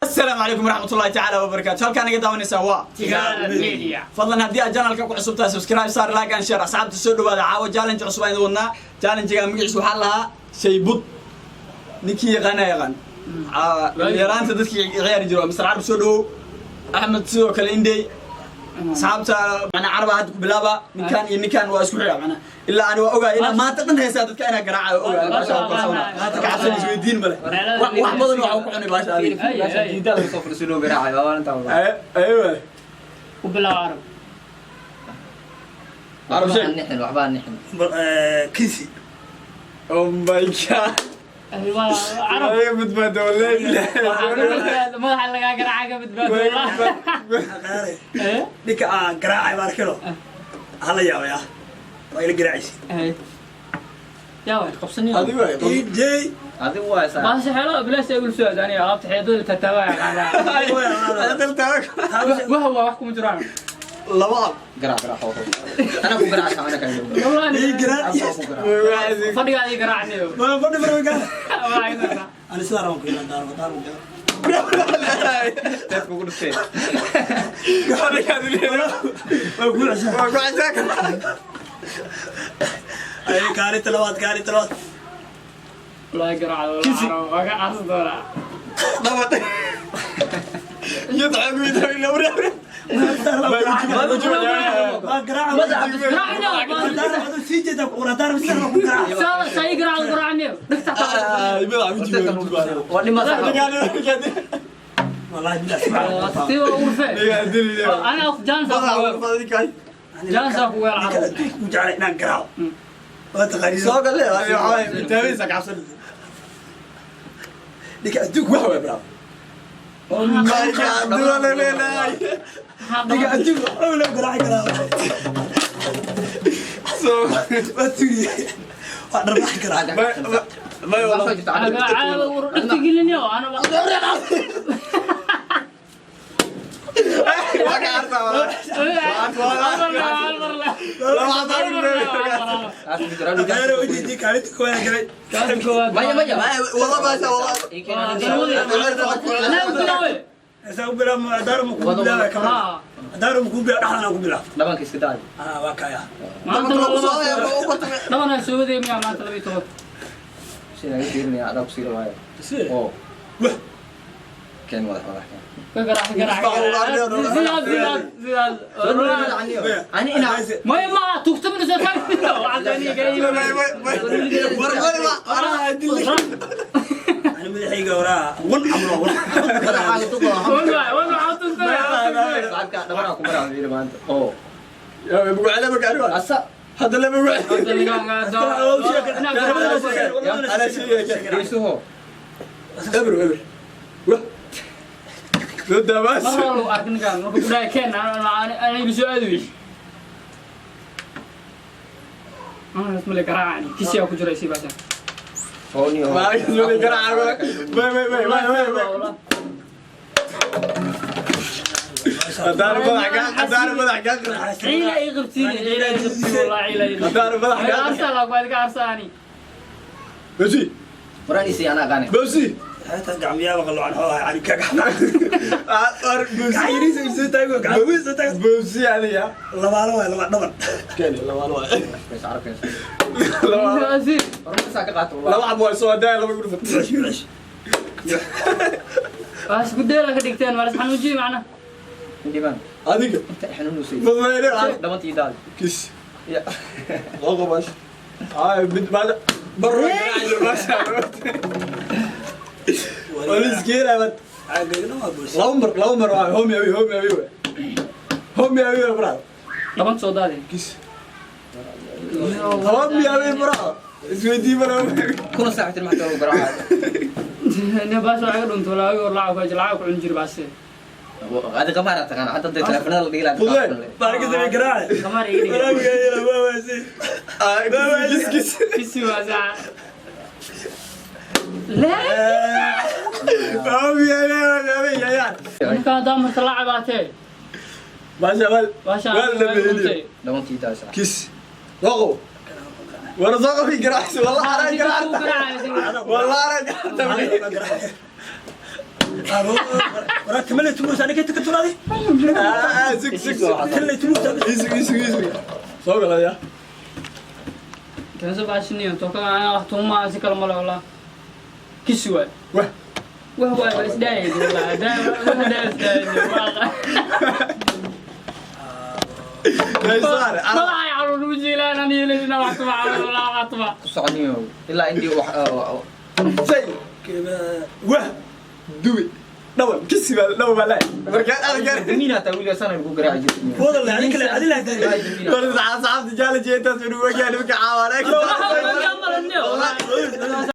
Asalaamu calaykum waraxmatullahi tacaala wabarakaatu. Halkaan naga daawanaysaa waa Tigaal Media. Fadlan haddii aad channelka ku cusub tahay, subscribe saar, like and share. Asxaabta, soo dhawaada. Caawa challenge cusub ayaan wadnaa. Challenge-ga magaciisa waxaa lahaa shaybud. Ninkii yaqaana yaqaan. Yaraanta dadkii ciyaari jiro. Mr Carab, soo dhawow. Axmed sidoo kale, indhey. Asxaabta, macnaa Caraba hadda ku bilaaba. Ninkan iyo ninkan waa isku xiga, macnaa ilaa ani waa ogaay inaa maanta dhan haysaa dadka inaa garaacayo. Ogaay baasha ku kalsoona ka cabsan, isweydiin male. Wax badan waxa ku cunay baasha adiga. Aywa. Ku bilaab, Carab. Carab, sheeg. Waxbaa nixin. Kisi. Oh my God. Aywa, Carab. Ay, badbaado wallahi. Madaxa lagaa garaaca ka badbaado. Qaare. Ninka aan garaacay baan arkino, hala yaabaya, waa ila garaacaysi. Yaa way qabsaniyo. Adigu waay. EJ. Adigu waa saa. Baasha xeelo bilaash ay ul soo adaanaya alaabta xeedada tataabaya qaadaa. Waxa waa wax kuma jiraan. Laba ab. Garaac, garaac, hoo ana ku garaac, ana kan. Wallahi. Ii garaac. Fadhiga adiga garaacniyo. Ma fadhi fadhi garaac. Waa ayna. Ani sidaa rabaan ku ilan daaro daaro. Dadku ku dhuftee. Waa ku ceshaa. Waa ku ceshaa. Ay, kaalinta labaad, kaalinta labaad. Wallahi garaacdo, wallahi Carab waa ka carsi doonaa. Waa garaac. Garaacniyo. Daaro sii jeeda ku qura daaro, sidaa rabaan ku garaac. Saa saa garaacdo, garaacniyo. Dhigta. Waa dhima saa. Wallahi bilaa subxaan. Si waa urfe. Ana jaansa jaansa ku weel, Ninka Carab. Adduunka ku jeclay inaan garaaco waa taqaaniin. Soo galle, Ninka adduunka wax way bravo. Oh my God, ninka adduunka oo la garaaci karaa. So waa turiye, waa dharbaaxi karaa. May wala. Dhigta geliniyo ana. Waa ka artaa wala. Gaaro ujeedii kaalinta koowaad galay. Maya, maya. Wala baasha wala. Isaa u bilaab, daaro ma ku bilaabay kamar, daaro ma ku bilaab, dhaxdan ku bilaab. Dhabanka iska daadi. Ah, waa kaya. Dhabanaa soo wadaya miyaa maanta 12? Shay laga fiirinaya adaa ku siira waayo. Oo. Wah. Keen madax, madax keen. Ka garaac, garaac, sidaas, sidaas, sidaas. Ani ina Maya, ma tugta min soo taagto cadaniga. Ani madaxayga waraa wan amro wan. Madaxaaga tuqo. Wallahi wallahi tugta. Saacadka dhabanaa ku maraa fiiri maanta. Oo. Asa. Hadda lama Geesuho. Ebro ebro. Wah. Soo daabaas. Mar walba ark ninkaan markuu ku dhahay keen aniga soo aadi wey. Male garaacani kisiyaa ku jira isii baashan. Oo niyo. Maalinkaas wali garaaca. May may may may may may. Haddaan madax kaa Ciila ay qabtiin, ciila ay qabtiin, wallahi ciila ay qabtiin. Haddaan madax kaa Arsaa laa ku adka arsaani. Bawsi. Waraan isii anaa qaane. Bawsi. Hatta gacmiyaaba qaloocan xooha ani ka gacma. Ar bawsi. Gacayriisa soo taago, gacmihiisa soo taago. Bawsi adiga. Labaalo waay, laba dhaban. Keen laba laba. Bes carabkees. Laba. Warma saa ka qaato wallahi. Laba xabo way soo daay laba gurfad. Waa isku deela ka dhigteen, waa is xanuujiye macna. Dhiban. Adiga. Inta xanuunusay. Fadlan. Dhabantii daadi. Kis. Ya. Loo bash. Ay mid baad barro garaac baasha. Waliskiina bad. Caagayna waa boos. Laba mar, laba mar waa homi abi, homi abi way. Homi abi way bro. Dhaban soo daadi. Kis. Homi abi bro. Isweydii bro. Kuna saaxiibtin maxaa lagu garaacaa? Ne baasha waxay ka dhunto walaa war lacag ku lacag ku cun jir baashe. Adi qamaar taqaan hadda dee telefoonada la dhigi lahaa. Fudud. Baarka samee garaac. Qamaar iga dhigay. Walaaligaa waa waasi. Ah, kis kis. Kisi waa saa. Laa. Homi abi, homi abi ya. Ninkaan haddaa marka lacab aatee. Baasha wal. Baasha Wal la beeliyo. Dhabantii daadi. Kis. Waqo. War soo qabi garaac wallahi ana garaac. Wallahi ana garaac. Waraa timale tumuusa ninka inta ka tulaadi. Sug, sug, sug. Timale tumuusa. Isug, isug, isug. Soo galaya. Kansa baashiniyo toka ana wax tuuma si kale male wallah. Kisi waay. Wah. Wah waay waa isdaayay wallah. Daa wah daa isdaayay. Haysaar. Madaxay caruur u jiilaan ani yeelina wax tuma wallah wax tuma. Ku soconiyo ilaa indii wax Shay. Wah. Dubi. Dhawan. Kisi baa dhawan baa laay. Marka aad gaar. Damiin hataa weligaa sana lagu garaaci jirtay. Wada leh adin kale adin leh. War saxaabta challenge intaas inuu wagaa nimanka caawaan. Waxa